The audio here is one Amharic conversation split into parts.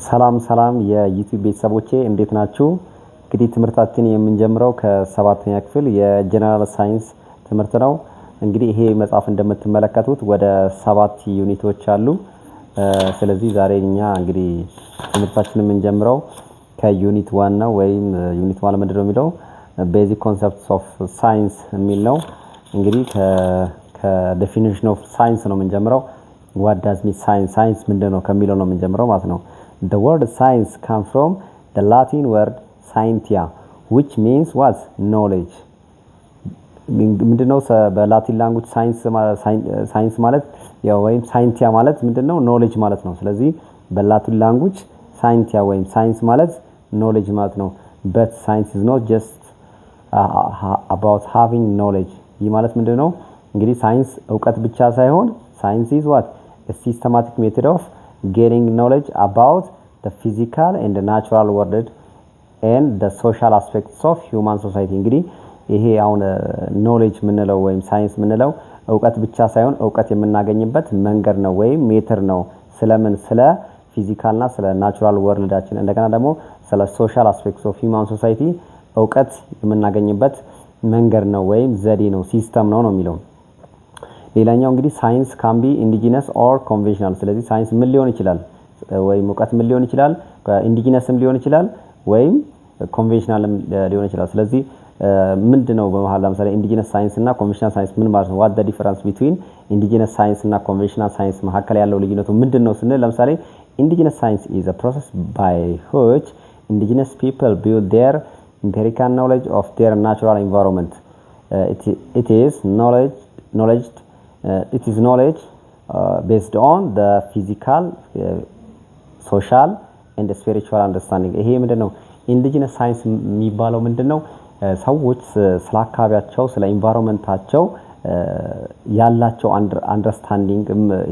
ሰላም ሰላም የ YouTube ቤተሰቦቼ፣ እንዴት ናችሁ? እንግዲህ ትምህርታችን የምንጀምረው ከሰባተኛ ክፍል የ general science ትምህርት ነው። እንግዲህ ይሄ መጽሐፍ እንደምትመለከቱት ወደ ሰባት unit ኦች አሉ። ስለዚህ ዛሬ እኛ እንግዲህ ትምህርታችንን የምንጀምረው ከ unit 1 ነው። ወይም unit 1 ምንድን ነው የሚለው? Basic concepts of science የሚል ነው። እንግዲህ ከ definition of science ነው የምንጀምረው። What does mean science፣ ሳይንስ ምንድን ነው ከሚለው ነው የምንጀምረው ማለት ነው። The word science come from the Latin word scientia, which means what? Knowledge። ምንድነው? በ Latin language ሳይንስ ማለት ያው ወይም scientia ማለት ምንድነው? Knowledge ማለት ነው። ስለዚህ በ Latin language scientia ወይም ሳይንስ ማለት knowledge ማለት ነው። But science is not just about having knowledge። ይህ ማለት ምንድነው? እንግዲህ ሳይንስ እውቀት ብቻ ሳይሆን science is what? Systematic method of getting knowledge about the physical and the natural world and the social aspects of human society። እንግዲህ ይሄ አሁን knowledge የምንለው ወይም ሳይንስ የምንለው እውቀት ብቻ ሳይሆን እውቀት የምናገኝበት መንገድ ነው ወይም method ነው። ስለምን? ስለ physical እና ስለ natural world ኣችን፣ እንደገና ደግሞ ስለ social aspects of human society እውቀት የምናገኝበት መንገድ ነው ወይም ዘዴ ነው፣ system ነው ነው የሚለው። ሌላኛው እንግዲህ science can be indigenous or conventional። ስለዚህ ሳይንስ ምን ሊሆን ይችላል? ወይም እውቀት ምን ሊሆን ይችላል? Indigenous ም ሊሆን ይችላል ወይም conventional ም ሊሆን ይችላል። ስለዚህ ምንድነው በመሃል ለምሳሌ indigenous science እና conventional science ምን ማለት ነው? What the difference between indigenous science እና conventional science መካከል ያለው ልዩነቱ ምንድነው ስንል፣ ለምሳሌ indigenous science is a process by which indigenous people build their empirical knowledge of their natural environment. It is knowledge based on the physical, social and spiritual understanding። ይሄ ምንድን ነው? Indigenous science የሚባለው ምንድን ነው? ሰዎች ስለ አካባቢያቸው፣ ስለ environment ኣቸው ያላቸው understanding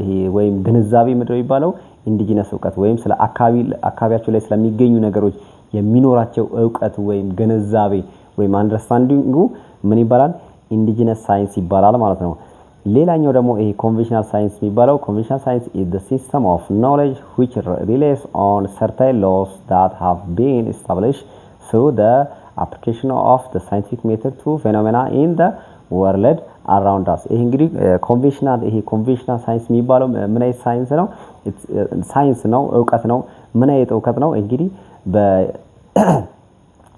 ይሄ ወይም ግንዛቤ ምንድን ነው የሚባለው? Indigenous እውቀት ወይም ስለ አካባቢያቸው ላይ ስለሚገኙ ነገሮች የሚኖራቸው እውቀት ወይም ግንዛቤ ወይም understanding ኡ ምን ይባላል? Indigenous science ይባላል ማለት ነው። ሌላኛው ደግሞ ይሄ conventional science የሚባለው፣ conventional science is the system of knowledge which relies on certain laws that have been established through the application of the scientific method to phenomena in the world around us። ይሄ እንግዲህ conventional ይሄ conventional science የሚባለው ምን አይነት ሳይንስ ነው? ሳይንስ ነው፣ እውቀት ነው። ምን አይነት እውቀት ነው?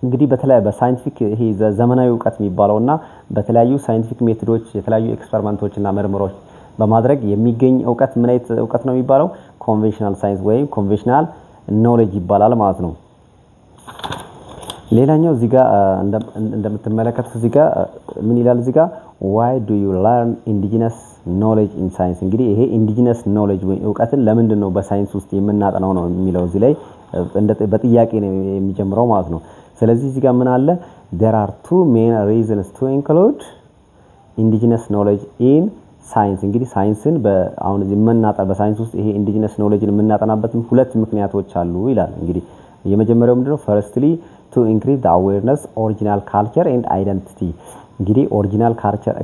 እንግዲህ በተለያዩ በ scientific ይሄ ዘመናዊ እውቀት የሚባለው እና በተለያዩ scientific method ኦች የተለያዩ experiment ኦች እና ምርምሮች በማድረግ የሚገኝ እውቀት ምን አይነት እውቀት ነው የሚባለው? Conventional science ወይም conventional knowledge ይባላል ማለት ነው። ሌላኛው እዚህ ጋር እንደምትመለከቱት እዚህ ጋር ምን ይላል? እዚህ ጋር why do you learn indigenous knowledge in science? እንግዲህ ይሄ indigenous knowledge ወይ እውቀትን ለምንድን ነው በሳይንስ ውስጥ የምናጠናው ነው የሚለው፣ እዚህ ላይ በጥያቄ ነው የሚጀምረው ማለት ነው። ስለዚህ እዚህ ጋር ምን አለ? There are two main reasons to include indigenous knowledge in science። እንግዲህ ሳይንስን አሁን እዚህ የምናጠ በሳይንስ ውስጥ ይሄ indigenous knowledge ን የምናጠናበት ሁለት ምክንያቶች አሉ ይላል። እንግዲህ የመጀመሪያው ምንድነው? Firstly, to increase the awareness original culture and identity። እንግዲህ original culture፣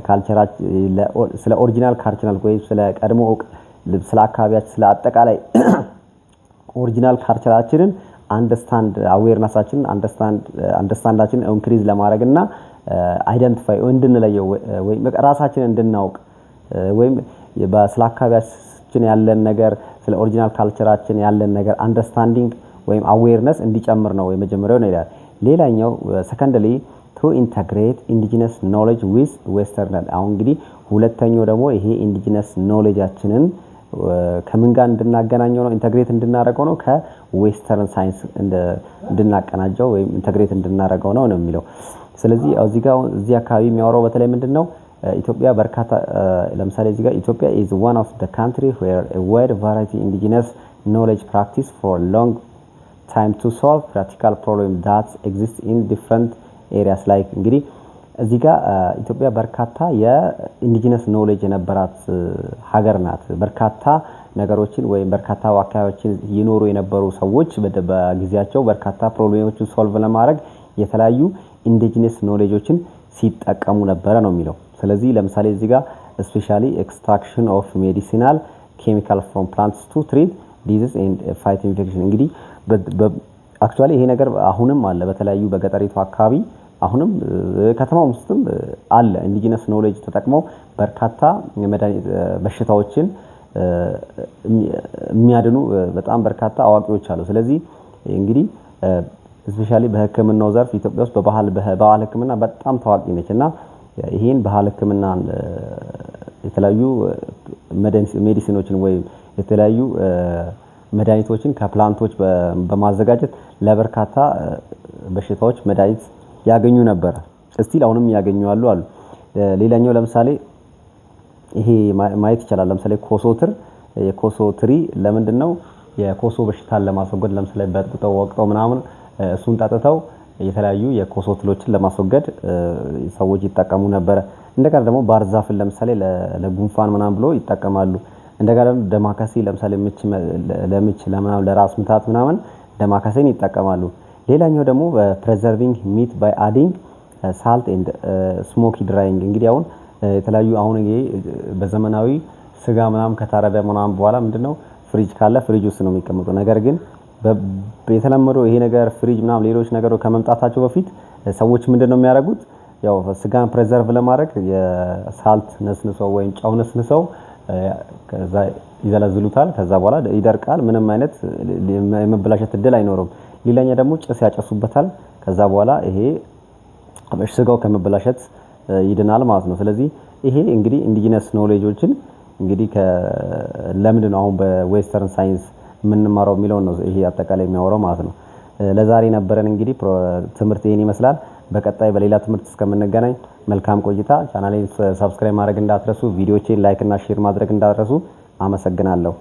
ስለ original cultural ወይም ስለ ቀድሞ፣ ስለ አካባቢያችን፣ ስለ አጠቃላይ original culture ኣችንን understand awareness ኣችንን understand ኣችንን increase ለማድረግ እና identify እንድንለየው ወይም ራሳችንን እንድናውቅ ወይም ስለ አካባቢያችን ያለን ነገር፣ ስለ original culture ኣችን ያለን ነገር understanding ወይም awareness እንዲጨምር ነው የመጀመሪያው ነው ይላል። ሌላኛው secondly, to integrate indigenous knowledge with western። አሁን እንግዲህ ሁለተኛው ደግሞ ይሄ indigenous knowledge ኣችንን ከምን ጋር እንድናገናኘው ነው? Integrate እንድናደርገው ነው፣ ከ western science እንድናቀናጀው ወይም integrate እንድናደርገው ነው ነው የሚለው። ስለዚህ እዚህ ጋር እዚህ አካባቢ የሚያወራው በተለይ ምንድን ነው? ኢትዮጵያ በርካታ፣ ለምሳሌ እዚህ ጋር Ethiopia is one of the country where a wide variety indigenous knowledge practice for long time to solve practical problem that exist in different areas like። እንግዲህ እዚህ ጋር ኢትዮጵያ በርካታ የ indigenous knowledge የነበራት ሀገር ናት። በርካታ ነገሮችን ወይም በርካታ አካባቢዎችን ይኖሩ የነበሩ ሰዎች በጊዜያቸው በርካታ problem ኦችን solve ለማድረግ የተለያዩ indigenous knowledge ኦችን ሲጠቀሙ ነበረ ነው የሚለው። ስለዚህ ለምሳሌ እዚህ ጋር especially extraction of medicinal chemical from plants to treat disease and fight infection። እንግዲህ actually ይሄ ነገር አሁንም አለ፣ በተለያዩ በገጠሪቱ አካባቢ አሁንም ከተማ ውስጥም አለ። Indigenous knowledge ተጠቅመው በርካታ የመድኃኒት በሽታዎችን የሚያድኑ በጣም በርካታ አዋቂዎች አሉ። ስለዚህ እንግዲህ especially በሕክምናው ዘርፍ ኢትዮጵያ ውስጥ በባህል ሕክምና በጣም ታዋቂ ነች እና ይሄን ባህል ሕክምና የተለያዩ medicine ኦችን ወይም የተለያዩ መድኃኒቶችን ከ plant ኦች በማዘጋጀት ለበርካታ በሽታዎች መድኃኒት ያገኙ ነበር። Still አሁንም ያገኙ አሉ። ሌላኛው ለምሳሌ ይሄ ማየት ይቻላል። ለምሳሌ ኮሶ ትር የኮሶ tree ለምንድን ነው? የኮሶ በሽታን ለማስወገድ፣ ለምሳሌ በጥብጠው ወቅጠው ምናምን እሱን ጠጥተው የተለያዩ የኮሶ ትሎችን ለማስወገድ ሰዎች ይጠቀሙ ነበረ። እንደገና ደግሞ ባህር ዛፍን ለምሳሌ ለጉንፋን ምናምን ብሎ ይጠቀማሉ። እንደገና ደግሞ ደማከሴ ለምሳሌ ምች ለምች ለምናምን ለራስ ምታት ምናምን ደማከሴን ይጠቀማሉ። ሌላኛው ደግሞ preserving meat by adding salt and smoky drying። እንግዲህ አሁን የተለያዩ አሁን ይሄ በዘመናዊ ስጋ ምናምን ከታረደ ምናምን በኋላ ምንድነው ፍሪጅ ካለ ፍሪጅ ውስጥ ነው የሚቀመጠው። ነገር ግን የተለመደው ይሄ ነገር ፍሪጅ ምናምን ሌሎች ነገሮች ከመምጣታቸው በፊት ሰዎች ምንድነው የሚያደርጉት? ያው ስጋን preserve ለማድረግ የ salt ነስንሰው ወይም ጨው ነስንሰው ከዛ ይዘለዝሉታል። ከዛ በኋላ ይደርቃል። ምንም አይነት የመበላሸት እድል አይኖርም። ሌላኛ ደግሞ ጭስ ያጨሱበታል። ከዛ በኋላ ይሄ ስጋው ከመበላሸት ይድናል ማለት ነው። ስለዚህ ይሄ እንግዲህ indigenous knowledge ኦችን እንግዲህ ለምንድን ነው አሁን በ western science የምንማረው የሚለውን ነው ይሄ አጠቃላይ የሚያወራው ማለት ነው። ለዛሬ የነበረን እንግዲህ ትምህርት ይሄን ይመስላል። በቀጣይ በሌላ ትምህርት እስከምንገናኝ መልካም ቆይታ። ቻናሌን subscribe ማድረግ እንዳትረሱ፣ ቪዲዮቼን like እና share ማድረግ እንዳትረሱ። አመሰግናለሁ።